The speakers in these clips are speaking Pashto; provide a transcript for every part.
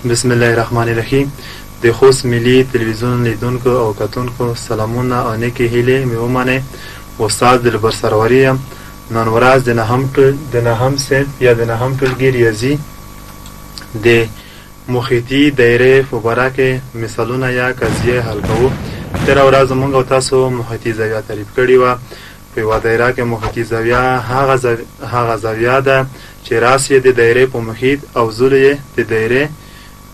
بسم الله الرحمن الرحیم. د خوست ملي تلویزیون لیدونکو او کتونکو سلامونه او نیکې هیلې مې ومنئ. استاد دلبر سروري یم. نن ورځ د نهم صنف یا د نهم ټولګي ریاضي د محیطي دایرې په باره کې مثالونه یا قضیې حل کوو. تېره ورځ موږ او تاسو محیطي زاویه تعریف کړې وه. په یوه دایره کې محیطي زاویه هغه زاویه ده چې راس یې د دایرې په محیط او زولې یې د دایرې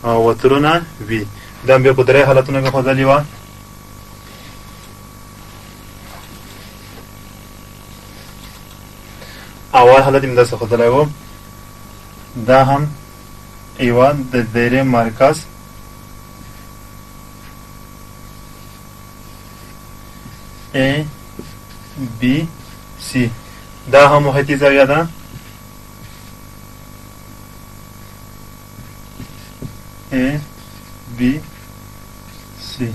وترونه وي. دا بیا په درې حالتونو کې ښودلې وه. اول حالت یې داسې ښودلی و، دا هم یوه د دایرې مرکز A B C، دا هم محیطي زاویه ده. A B C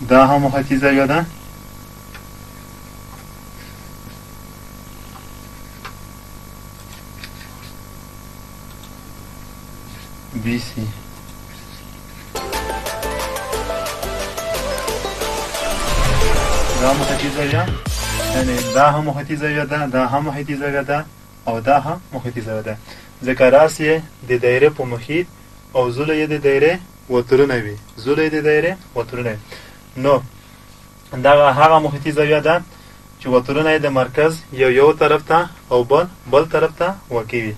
دا هم محیطي زاویه ده. B C دا محیطي زاویه، یعنې دا هم محیطي زاویه ده، دا هم محیطي زاویه ده او دا هم محیطي زاویه ده، ځکه راس یې د دایرې په محیط او زوله یې د دایرې وترونه وي، زوله یې د دایرې وترونه وي. نو دغه هغه محیطي زاویه ده چې وترونه یې د مرکز یو یو طرف ته او بل بل طرف ته واقع وي.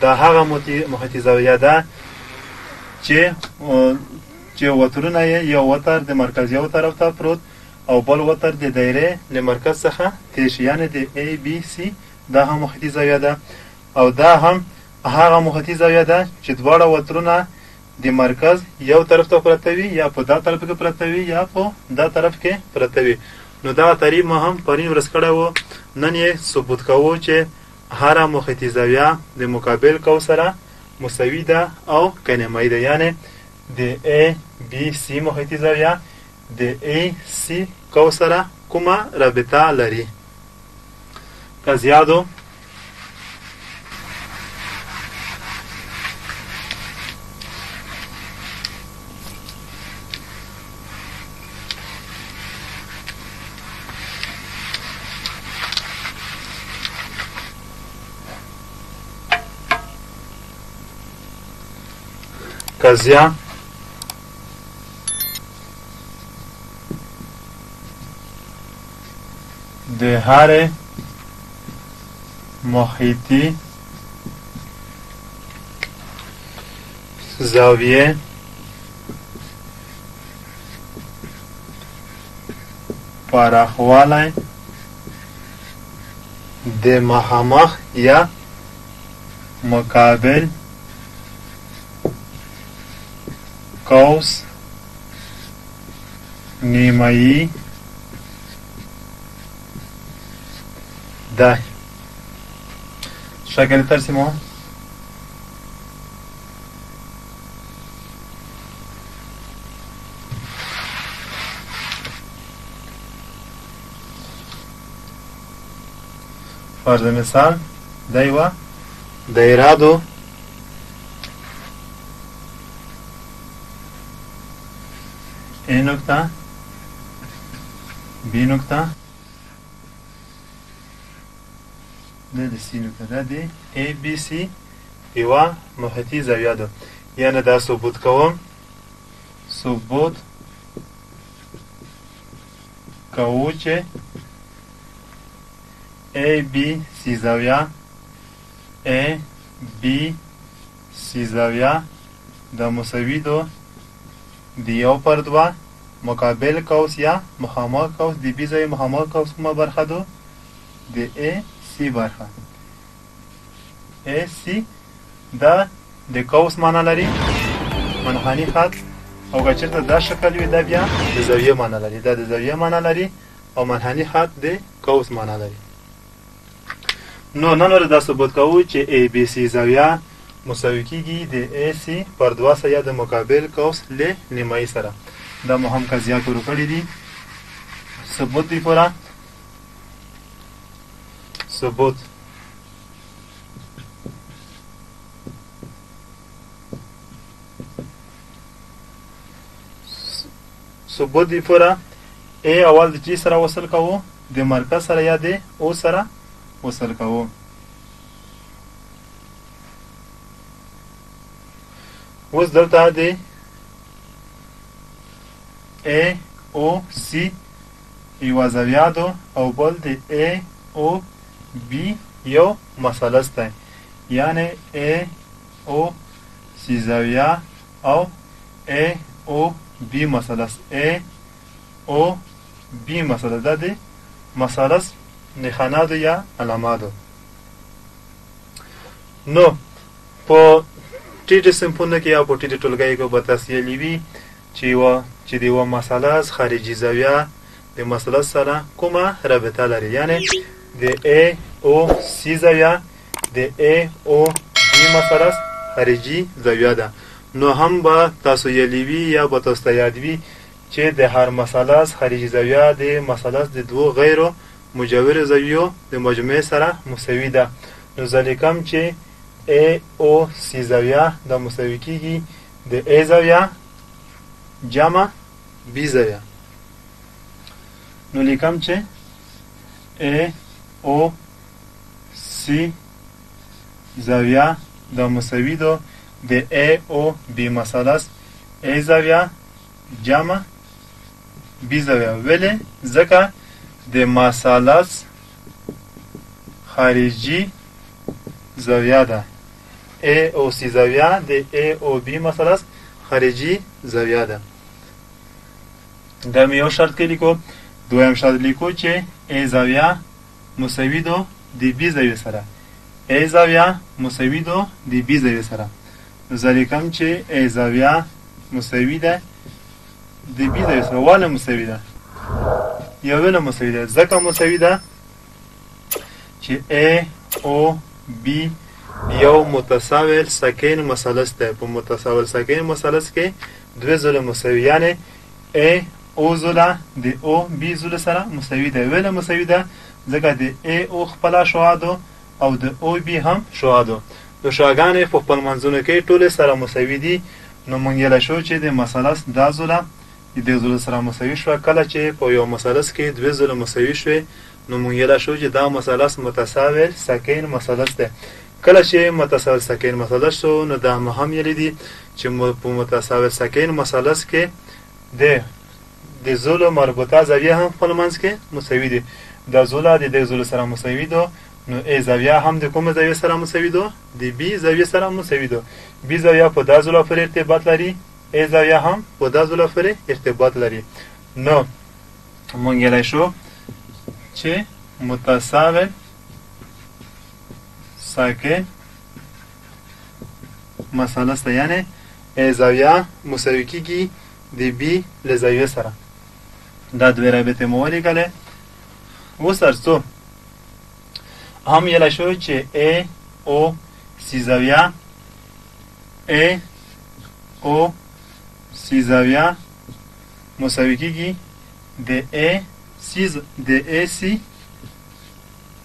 دا هغه محیطي زاویه ده چې وترونه یې یو وتر د مرکز یو طرف ته پروت او بل وتر د دایرې له مرکز څخه تېر شي، یعنې د A B C دا هم محیطي زاویه ده. او دا هم هغه محیطي زاویه ده چې دواړه وترونه د مرکز یو طرف ته پراته وي، یا په دا طرف کې پراته وي یا په دا طرف کې پراته وي. نو دا تعریف مو هم پرون ورځ کړی و. نن یې ثبوت کوو چې هره محیطي زاویه د مقابل قوس سره مساوي ده او که نیمایي ده، یعنې د A B C محیطي زاویه د A C قوس سره کومه رابطه لري. قضیه دو قضیه د هرې محیطي زاویې پراخوالی د مخامخ یا مقابل قوس نیمایي ده. شکل ترسمه. فرض مثال دا یوه دایره ده، A نقطه B نقطه دا د C نقطه ده، د A B C یوه محیطي زاویه ده. یعنې دا ثبوت کوم، ثبوت کوو چې A B C زاویه A B C زاویه د مساوي ده د 1/2 مقابل قوس یا مخامخ قوس د B زاویې مخامخ قوس کومه برخه ده؟ د A C برخه. A C دا د قوس معنا لري، منحني خط، او که چېرته دا شکل وي دا بیا د زاویې معنا لري، دا د زاویې معنا لري او منحني خط د قوس معنا لري. نو نن ورځ دا ثبوت کوو چې A B C زاویه مساوي کېږي د A C پر 2 سره یا د مقابل قوس له نیمایي سره. دا مو هم قضیه شروع کړې دي. ثبوت دی پوره ثبوت. ثبوت دی پوره ای اول د چی سره وصل کوو؟ د مرکز سره یا د او سره وصل کوو. اوس دلته د ای او سی یوه زاویه ده او بل د ای او بی یو مثلث دی، یعنی ای او سی زاویه او ای او بی مثلث، ای او بی مثلث دا د مثلث نښانه ده یا علامه ده. نو په ټیټ صنفونو کې یا په ټیټ ټولګیو کې به تاسو ویلي وي چې یوه چې د یوه مثلث خارجي زاویه د مثلث سره کومه رابطه لري، یعنی د ای او سی زاویه د ای او بی مثلث خارجي زاویه ده. نو هم به تاسو یلی وي یا به تاسو ته یاد وي چې د هر مثلث خارجي زاویه د مثلث د دوو غیرو مجاورو زاویو د مجموعې سره مساوي ده. نو زه لیکم چې ای او سی زاویه دا مساوي کیږي د ای زاویه جمع بی زاویه. نو لیکم چې ای او سی زاویه دا مساوي ده د ای او بی مثلث ای زاویه جمع بی زاویه. ولې؟ ځکه د مثلث خارجي زاویه ده. ای او سی زاویه د ای او بی مثلث خارجي زاویه ده. دا مې یو شرط کې لیکو. دویم شرط لیکو چې ای زاویه مساوي ده د بی زاویې سره، ای زاویه مساوي ده د بی زاویې سره. نو زه لیکم چې ای زاویه مساوي ده د بی زاویې سره. ولې مساوي ده؟ یو ویله مساوي ده، ځکه مساوي ده چې ای او بی یو متساوی سکین مثلث دی. په متساوی سکین مثلث کې دوه ځله مساوي، یعنی ای او ځله د او بی ځله سره مساوي ده. ولې مساوي ده؟ ځکه د ای او خپله شعاع ده او د او بی هم شعاع ده. نو شعاګانې په خپل منځونو کې ټولې سره مساوي دي. نو موږ ویلی شو چې د مثلث دا ځله د دې ځله سره مساوي شوه. کله چې په یو مثلث کې دوه ځله مساوي شوې، نو موږ ویلی شو چې دا مثلث متساوی سکین مثلث دی. کله چې متساوی سکین مثلث شو، نو دا مو هم ویلي دي چې په متساوی سکین مثلث کې د ضلعو مربوطه زاویه هم خپل منځ کې مساوي دي. دا ضلع د دې ضلع سره مساوي ده، نو ای زاویه هم د کومې زاویې سره مساوي ده؟ د بی زاویې سره مساوي ده. بی زاویه په دا ضلع پورې ارتباط لري، ای زاویه هم په دا ضلع پورې ارتباط لري. نو موږ ویلی شو چې متساوی ساکن مثلث ده، یعنی ای زاویه مساوي کیږي د بی له زاویې سره. دا دوې رابطې مو ولیکلې. اوس تر څو هم ویلی شو چې ای او سی زاویه، ای او سی زاویه مساوي کیږي د ای سی د ای سی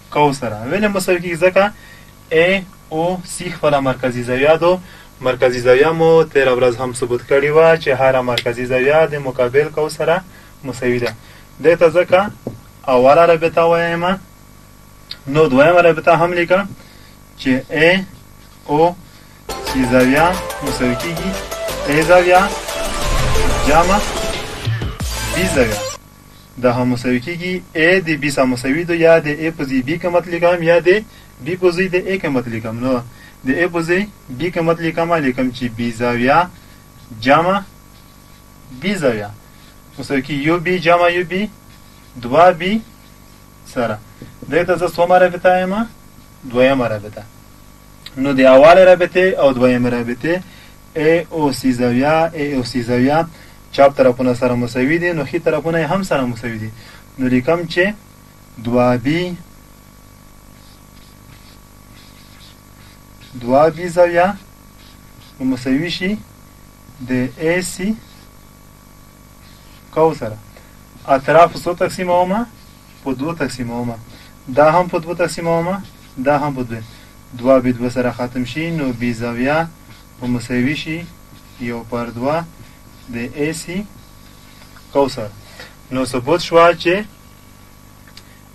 کو سره. ولې مساوي کیږي؟ ځکه ای او سی خپله مرکزي زاویه ده. مرکزي زاویه مو تېره ورځ هم ثبوت کړې وه چې هره مرکزي زاویه د مقابل کو سره مساوي ده. دې ته ځکه اوله رابطه وایم. نو دویمه رابطه هم لیکم چې ای او سی زاویه مساوي کیږي ای زاویه جمع بی زاویه. دا هم مساوي کیږي ای د بی سره مساوي ده، یا د ای په ځای بی قیمت لیکم یا د بی په ځای د ای قیمت لیکم. نو د ای په ځای بی قیمت لیکم، لیکم چې بی زاویه جمع بی زاویه مساوي کیږي یو بی جمع یو بی دوه بی سره. دې ته زه څومه رابطه یم؟ دویمه رابطه. نو د اولې رابطې او دویمې رابطې ای او سی زاویه، ای او سی زاویه چپ طرفونه سره مساوي دي، نو ښي طرفونه یې هم سره مساوي دي. نو لیکم چې دوه بی، دوه بی زاویه مساوي شي د ای سی کو سره. اطراف څو تقسیموم؟ په دوو تقسیموم. دا هم په دوه تقسیموم، دا هم په دوه، دوه به دوه سره ختم شي، نو بی زاویه په مساوي شي 1/2 د ای سی قوس سره. نو ثبوت شوه چې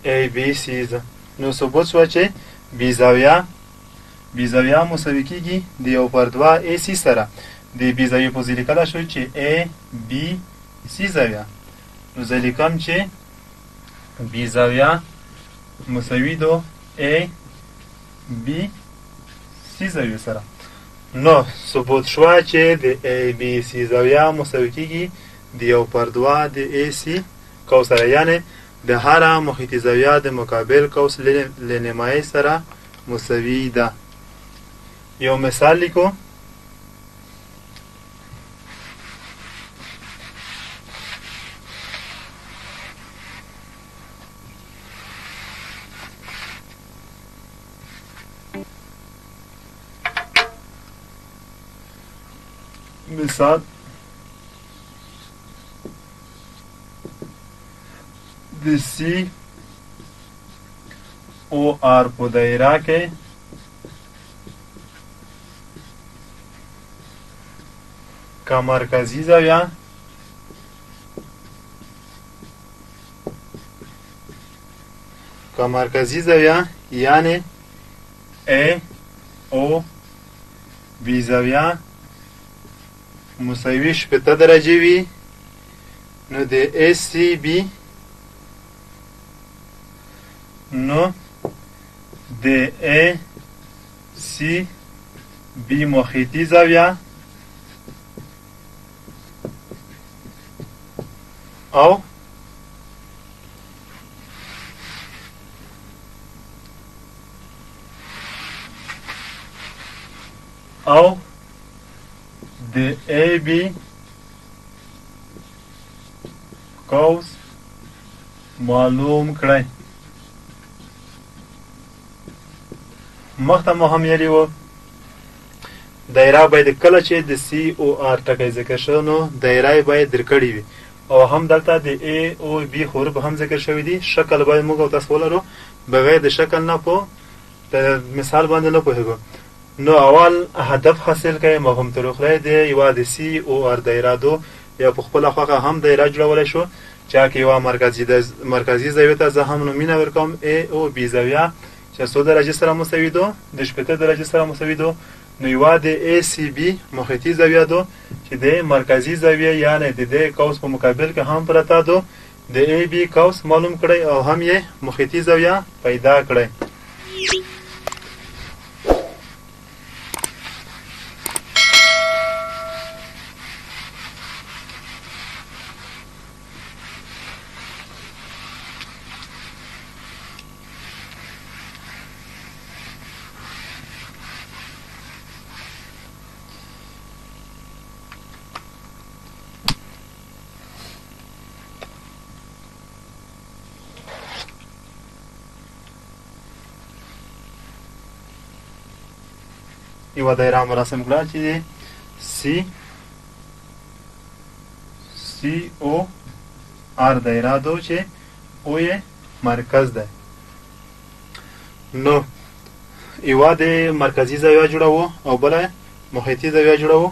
ای بی سی، نو ثبوت شوه چې بی زاویه مساوي کیږي د 1/2 ای سی سره. د بی زاویې په ځای لیکلی شو چې ای بی سی زاویه. نو زه لیکم چې بی زاویه مساوي دو ای بی سی زاویه سره. نو ثبوت شوه چې د ای بی سی زاویه مساوي کیږي د 1/2 د ای سی قوس سره، یعنې د هره محیطي زاویه د مقابل قوس له نیمایي سره مساوي ده. یو مثال لیکو. مثال د سی او آر په دایره کې که مرکزي زاویه یعنی ای او بی زاویه مساوي 60 درجې وي، نو د ای سی بی، نو د ای سی بی محیطي زاویه او د ای بی قوس معلوم کړئ. مخته مو هم ویلي وو دایره باید کله چې د سی او آر ټکی ذکر شو نو دایره یې باید درکړې وي، او هم دلته د ای او بی حروف هم ذکر شوي دي. شکل باید موږ او تاسو ولرو، بغیر د شکل نه په مثال باندې نه پوهېږو. نو اول هدف حاصل کړئ، مفهوم تر اخلی دی یوه د سی او آر دایره دو، یا په خپله خوښه هم دایره جوړولی شو چې هکې یوه مرکزي زاویې ته زه هم نومینه ورکوم ای او بی زاویه چې څو درجې سره مساوي دو، د 60 درجې سره مساوي دو. نو یوه د ای سی بی محیطي زاویه دو چې د مرکزي زاویې یعنې د دې قوس په مقابل کې هم پرته دو، د ای بی قوس معلوم کړئ او هم یې محیطي زاویه پیدا کړئ. یوه دایره مو رسم کړه چې د سی سی او آر دایره دو چې او یې مرکز دی. نو یوه د مرکزي زاویه جوړوو او بله محیطي زاویه جوړوو.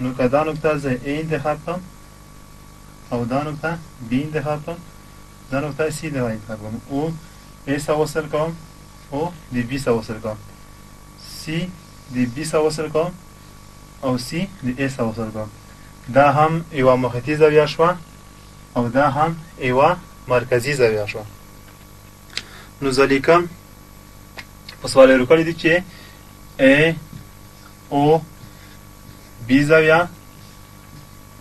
نو که دا نقطه زه ای انتخاب کړم او دا نقطه بی انتخاب کړم، دا نقطه سی دغه انتخاب کړم، او ای سره وصل کوم او د بی سره وصل کوم، سی د بی سره وصل کوم او سی د ای سره وصل کوم. دا هم یوه محیطي زاویه شوه او دا هم یوه مرکزي زاویه شوه. نو زه لیکم په سوال یې ورکړي دي چې ای او بی زاویه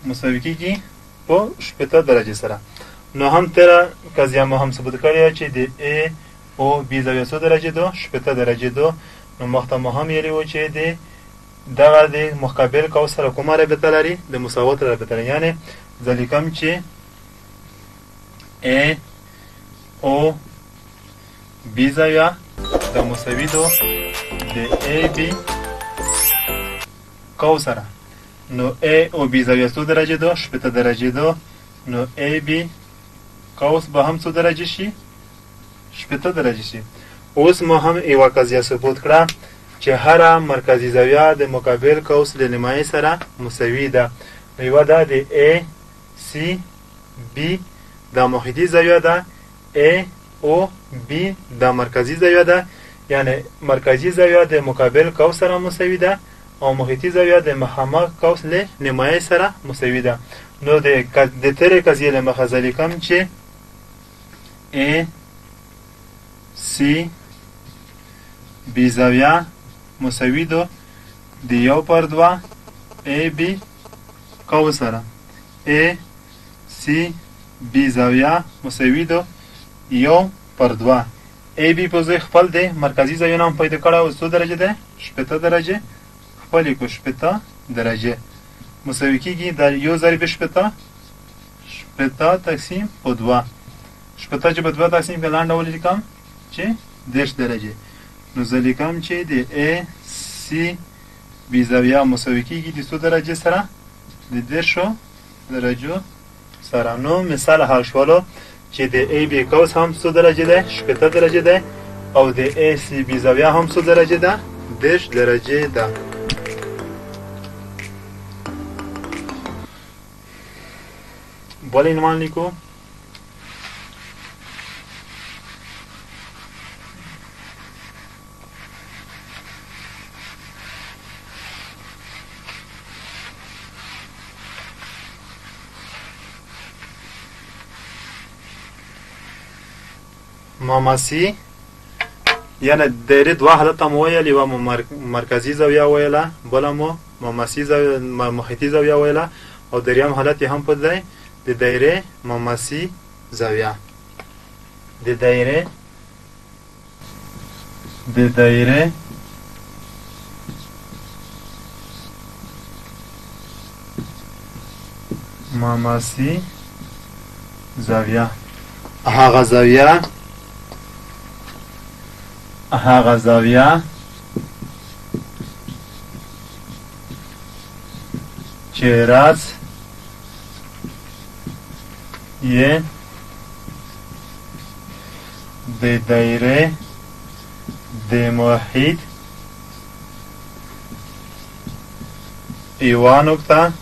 مساوي کېږي په 60 درجې سره. نو هم تېره قضیه مو هم ثبوت کړې چې د ای او بی زاویه څو درجې دو؟ 60 درجې دو. نو مخته مو هم ویلي وو چې د دغه د مقابل قوس سره کومه رابطه لري؟ د مساوات رابطه لري. یعنې زه لیکم چې ای او بی زاویه د مساوي دو د ای بی قوس سره. نو ای او بی زاویه څو درجې دو؟ 60 درجې دو. نو ای بی قوس به هم څو درجې شي؟ 60 درجې شي. اوس مو هم یوه قضیه ثبوت کړه چې هره مرکزي زاویه د مقابل قوس له نیمایي سره مساوي ده. نو یوه ده د A C B دا محیطي زاویه ده، A O B دا مرکزي زاویه ده، یعنی مرکزي زاویه د مقابل قوس سره مساوي ده او محیطي زاویه د مخامخ قوس له نیمایي سره مساوي ده. نو د تېرې قضیې له مخه زه لیکم چې A C B زاویه مساوي ده د 1/2 A B قوس سره. A C B زاویه مساوي ده 1/2 A B په ځای خپل دی مرکزي زاویه نام پیدا کړه او څو درجه ده؟ 60 درجه. خپل کو 60 درجه مساوي کېږي دا 1 ضرب 60 60 تقسیم په 2 60 چې په 2 تقسیم کړه لاندې ولیکم چې 30 درجه. نو زه لیکم چې د A C B زاویه مساوي کېږي د څو درجه سره؟ د 30 درجو سره. نو مثال حل شولو چې د A B قوس هم څو درجه ده؟ 60 درجه ده، او د A C B زاویه هم څو درجه ده؟ 30 درجه ده. بل عنوان لیکو مماسي، یعنی دایرې دوه حالته مو ویل، یوه مو مرکزي زاویه ویله، بله مو مماسي زاویه محیطي زاویه ویله، او دریم حالت یې هم په دی د دایرې مماسي زاویه. د دایرې مماسي زاویه هغه زاویه چې راس یې د دایرې د محیط یوه نقطه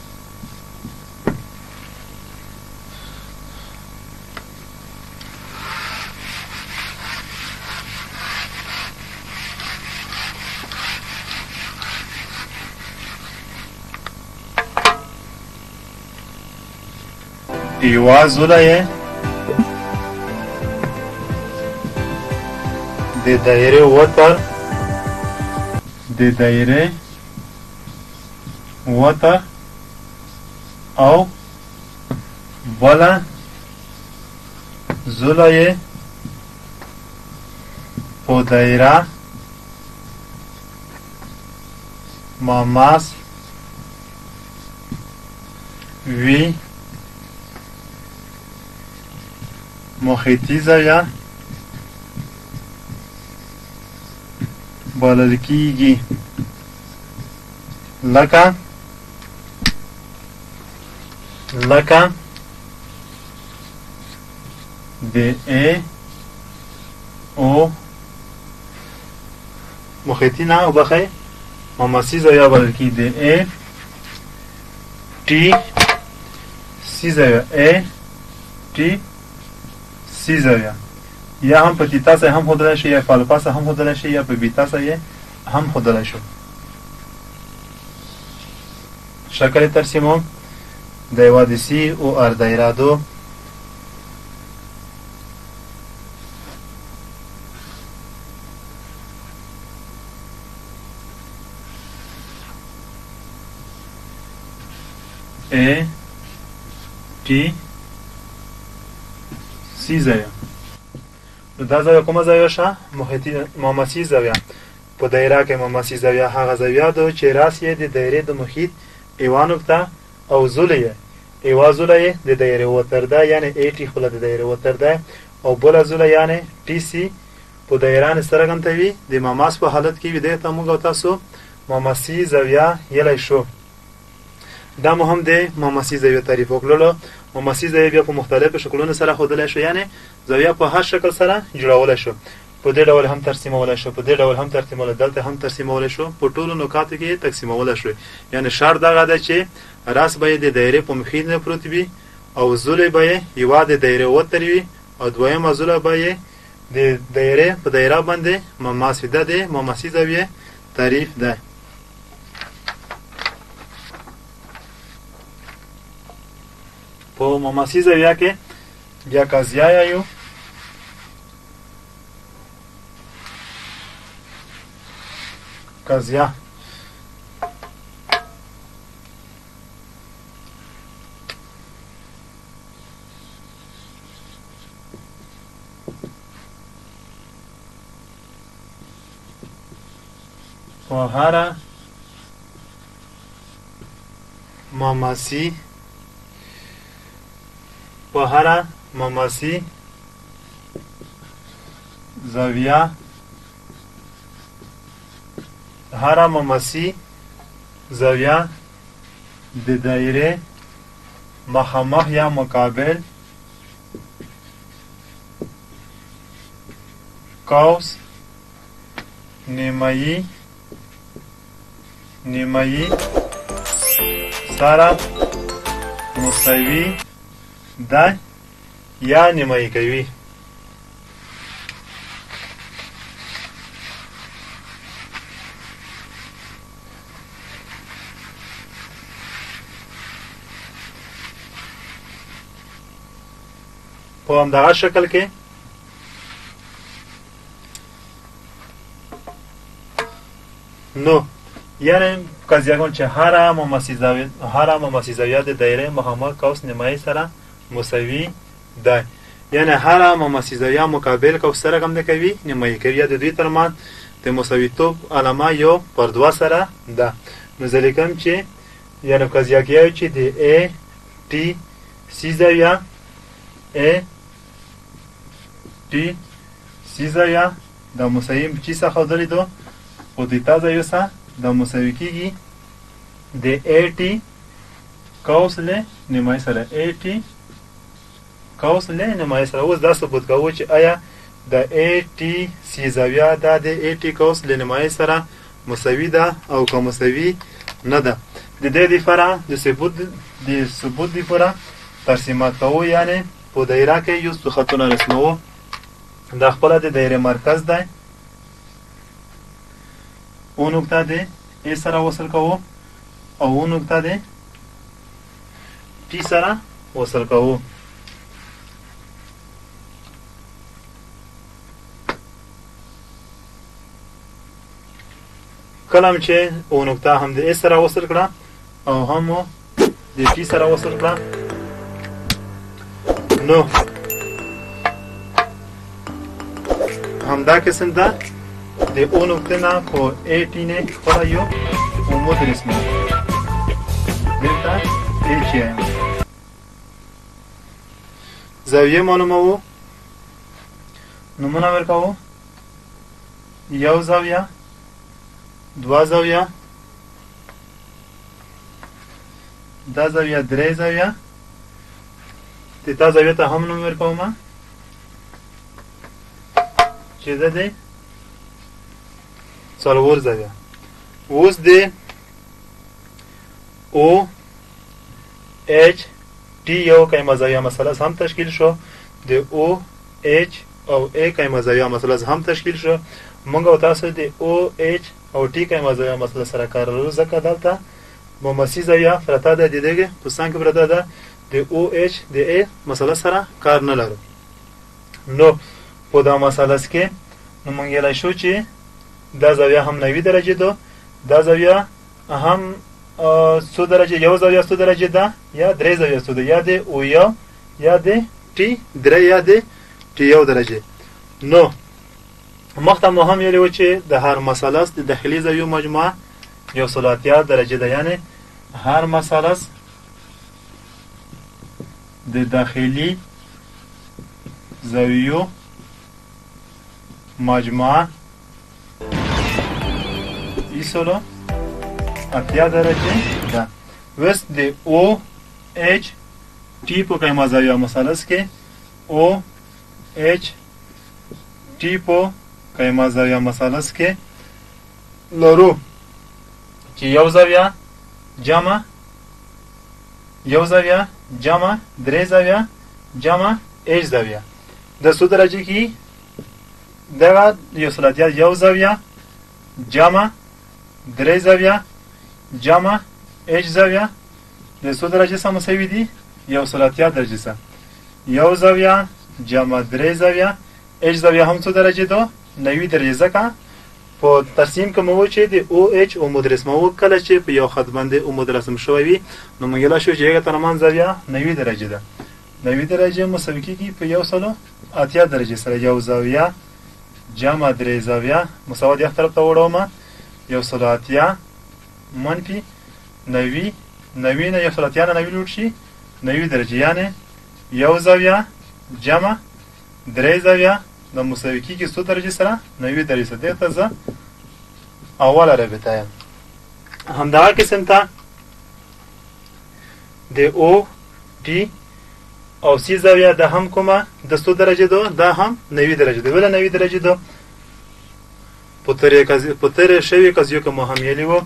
یوه زوله یې د دایرې وتر او بله زوله یې په دایره مماس وي محیطي زاویه بلل کېږي. لکه د A O محیطي نه وبخښئ مماسي زاویه بلل کېږي. د A T C زاویه، A T C زاویه یا هم په تیتا سره هم ښودلی شو، یا په الفا سره هم ښودلی شو، یا په بیتا سره یې هم ښودلی شو. شکل یې ترسیموم د یوه د سی او ار دایره دو A T C زاویه. نو دا زاویه کومه زاویه شه؟ محیطي مماسي زاویه. په دایره کې مماسي زاویه هغه زاویه ده چې راس یې د دایرې د محیط یوه نقطه او زوله یې یوه زوله یې د دایرې وتر ده، یعنی A T خپله د دایرې وتر ده، او بله زوله یعنی T C په دایره نه څرګنده وي د مماس په حالت کې وي. دې ته موږ او تاسو مماسي زاویه یلی شو. دا مو هم د مماسي زاویه تعریف وکړلو. مماسي زاویه بیا په مختلفو شکلونو سره ښودلی شو، یعنې زاویه په هر شکل سره جوړولی شو. په دې ډول هم ترسیمولی شو، په دې ډول هم ترسیمولی، دلته هم ترسیمولی شو، په ټولو نکاتو کې یې تقسیمولی شو. یعنې شرط دغه دی چې راس به یې د دایرې په مخې نه پروت وي او زولې به یې یوه د دایرې وتر وي او دویمه زوله به یې د دایرې په دایره باندې مماس وي. دا د مماسي زاویې تعریف دی. په مماسي زاویه کې بیا قضیه یو قضیه په هره مماسي په هره مماسي زاویه هره مماسي زاویه د دایرې مخامخ یا مقابل قوس نیمایي نیمایي سره مساوي ده یا نیمایي کوي. په همدغه شکل کې نو یعنې قضیه کوم چې هره مماسي زاویه د دایرې مخامخ قوس نیمایي سره مساوي ده، یعنې هره مماسي زاویه مقابل قوس سره کوم نه کوي نیمایي کوي، یا د دوی ترمنځ د مساویتوب علامه یو پر دوه سره ده. نو زه لیکم چې یعنې قضیه کې یو چې د ای ټي سي زاویه ای ټي سي زاویه د مساوي چی څخه ښودلې ده خو د تا زاویه سره دا مساوي کیږي د ای ټي قوس له نیمایي سره، ای ټي قوس له نیمایي سره. اوس دا ثبوت کوو چې آیا د ای ټي سي زاویه دا د ای ټي قوس له نیمایي سره مساوي ده او که مساوي نه ده. د دې لپاره د ثبوت لپاره ترسیمات کوو، یعنې په دایره کې یو څو خطونه رسموو. دا خپله د دایرې مرکز دی، او نقطه د ای سره وصل کوو او او نقطه د ټي سره وصل کوو. کله هم چې او نقطه هم د ای سره وصل کړه او هم د ټي سره وصل کړه نو همدا قسم ده د او نقطې نه په ای ټي نه خپله یو عمود رسموو، دلته ایچ یم زاویه معلوموو، نومونه ورکوو، یو زاویه، دوه زاویه، دا زاویه، درې زاویه، د دا زاویه ته هم نوم ورکوم چې ده دی څلور زاویه. اوس د او ایچ ټي یو قیمه زاویه مثلث هم تشکیل شو، د او ایچ او ای قیمه زاویه مثلث هم تشکیل شو. موږ او تاسو د او ایچ او ټي قیمه زاویه مثلث سره کار لرو، ځکه دلته مماسي زاویه پرته ده، د دې په څنګ کې پرته ده، د او ایچ د ای مثلث سره کار نه لرو. نو په دا مثلث کې نو موږ ویلی شو چې دا زاویه هم 90 درجې ده، دا زاویه هم څو درجې، یو زاویه څو درجې ده یا درې زاویه څو ده، یا د او یو یا د ټي درې یا د ټي یو درجې. نو مخته مو هم ویلي وو چې د هر مثلث د داخلي زاویو مجموعه 180 درجې ده، یعنې هر مثلث د داخلي زاویو مجموعه 180 درجې ده. اوس د او ایچ ټي په قیمه زاویه مثلث کې او اچ ټي په قیمه زاویه مثلث کې لرو چې یو زاویه جمع یو زاویه جمع درې زاویه جمع اچ زاویه د څو درجې کې دغه 180، یو زاویه جمع درې زاویه جمع اچ زاویه د څو درجې سره مساوي دي؟ 180 درجې سره. یو زاویه جمع درې زاویه اچ زاویه هم څو درجې ده؟ 90 درجې. ځکه په ترسیم کې مو چې د او اچ عمود رسمو، کله چې په یو خط باندې عمود رسم شوی وي نو موږ ویلی شو چې هغه ترمنځ زاویه 90 درجې ده. 90 درجې مساوي کېږي په 180 درجې سره. یو زاویه جمع درې زاویه مساوي د طرف ته وړوم، 180 منفي 90، 90 نه 180 نه 90 لوټ شي 90 درجې، یعنې یو زاویه جمع درې زاویه د مساوي کېږي څو درجې سره؟ 90 درجې سره. دې ته زه اوله رابطه یم. همدغه قسم ته د او ټي او سی زاویه دا هم کومه د څو درجې ده؟ دا هم 90 درجې ده. ولې 90 درجې ده؟ په تېرې شوې قضیو کې مو هم ویلي وو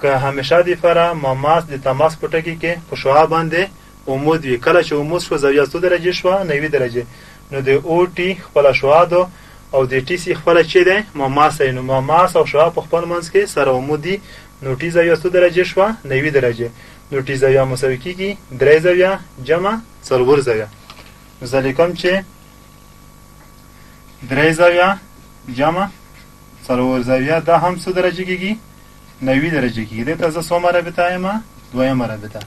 که همیشه دپاره مماس د تماس په ټکي کې په شعاع باندې عمود وي، کله چې عمود شو زاویه څو درجې شوه؟ 90 درجې. نو د او ټي خپله شعاع ده او د ټي سي خپله چې دی مماس دی، نو مماس او شعاع په خپل منځ کې سره عمود دي، نو ټي زاویه څو درجې شوه؟ 90 درجې. نو ټي زاویه مساوي کېږي درې زاویه جمع څلور زاویه. نو زه لیکم چې درې زاویه جمع څلور زاویه دا هم څو درجې کېږي؟ 90 درجې کېږي. دې ته زه څومه رابطه یم؟ دویمه رابطه.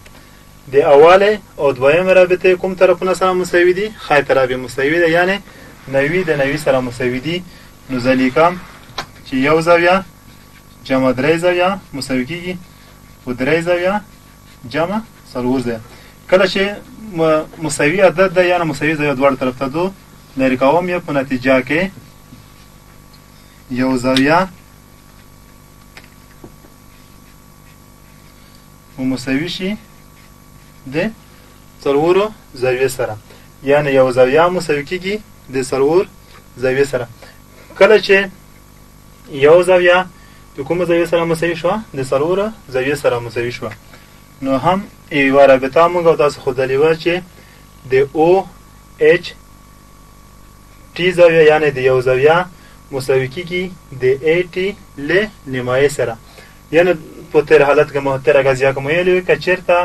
د اولې او دویمې رابطې کوم طرفونه سره مساوي دي؟ ښی طرف یې مساوي دی، یعنې 90 د 90 سره مساوي دي. نو زه لیکم چې یو زاویه جمع درې زاویه مساوي کېږي په درې زاویه جمع څلور زاویه. کله چې مساوي عدد ده یعنې مساوي زاویه دواړو طرف ته دو لرې کوم یې، په نتیجه کې یو زاویه مساوي شي د څلورو زاویې سره، یعنې یو زاویه مساوي کېږي د څلور زاویې سره. کله چې یو زاویه د کومه زاویې سره مساوي شوه؟ د څلورو زاویې سره مساوي شوه. نو هم یوه رابطه موږ او تاسو ښودلې وه چې د او اچ ټي زاویه یعنې د یو زاویه مساوي کېږي د ای ټي له نیمایي سره. یعنې په تېر حالت کې مو تېره قضیه کې مو ویلي وي که چېرته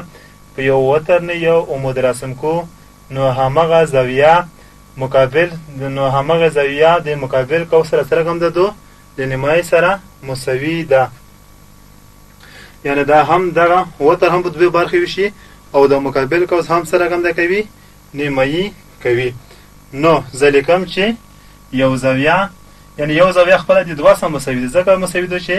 په یو وتر نه یو عمود رسم کو نو همغه زاویه مقابل نو همغه زاویه د مقابل قوس سره څه رقم ده؟ دو د نیمایي سره مساوي ده. یعنې دا هم دغه وتر هم په دوه برخې وشي او د مقابل قوس هم څه رقم ده کوي؟ نیمایي کوي. نو زه لیکم چې یو زاویه یعنې یو زاویه خپله د دوه سره مساوي ده، ځکه مساوي ده چې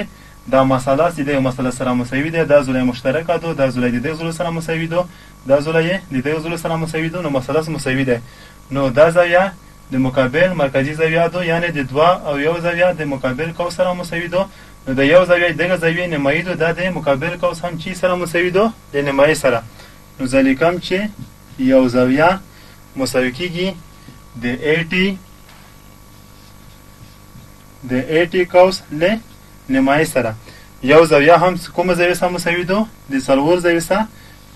دا مثلث د دغه مثلث سره مساوي دی، دا زاویه مشترکه ده، دا زاویه د دغه زاویې سره مساوي ده، دا زاویه د دغه زاویې سره مساوي ده، نو مثلث مساوي دی. نو دا زاویه د مقابل مرکزي زاویه ده، یعنې د دوه او یو زاویه د مقابل قوس سره مساوي ده. نو د یو زاویه دغه زاویې نیمایي ده، دا د مقابل قوس هم چی سره مساوي ده؟ د نیمایي سره. نو زه لیکم چې یو زاویه مساوي کېږي د ای ټي د ای ټي قوس له نیمایي سره. یو زاویه هم کومه زاویه سره مساوي ده؟ د څلور زاویې سره.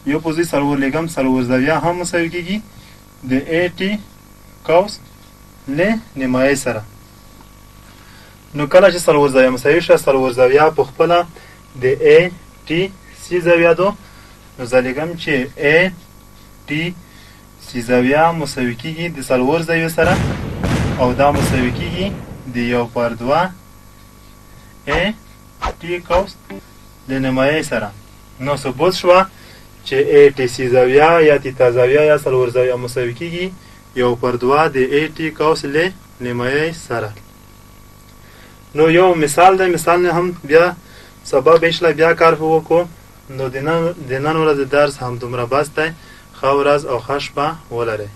یو په ځای څلور لیکم، څلور زاویه هم مساوي کېږي د ای ټي قوس له نیمایي سره. نو کله چې څلور زاویه مساوي شوه، څلور زاویه په خپله د ای ټي سي زاویه ده. نو زه لیکم چې ای ټي سي زاویه مساوي کېږي د څلور زاویې سره او دا مساوي کېږي د 1/2 ای ټي قوس د نیمایي سره. نو ثبوت شوه چې ای ټي سي زاویه یا تیتا زاویه یا څلور زاویه مساوي کېږي 1/2 د ای ټي قوس له نیمایي سره. نو یو مثال دی، مثال نه هم بیا سبا به انشاءالله بیا کار په وکړو. نو د نن ورځې درس هم دومره بس دی. ښه ورځ او ښه شپه ولرئ.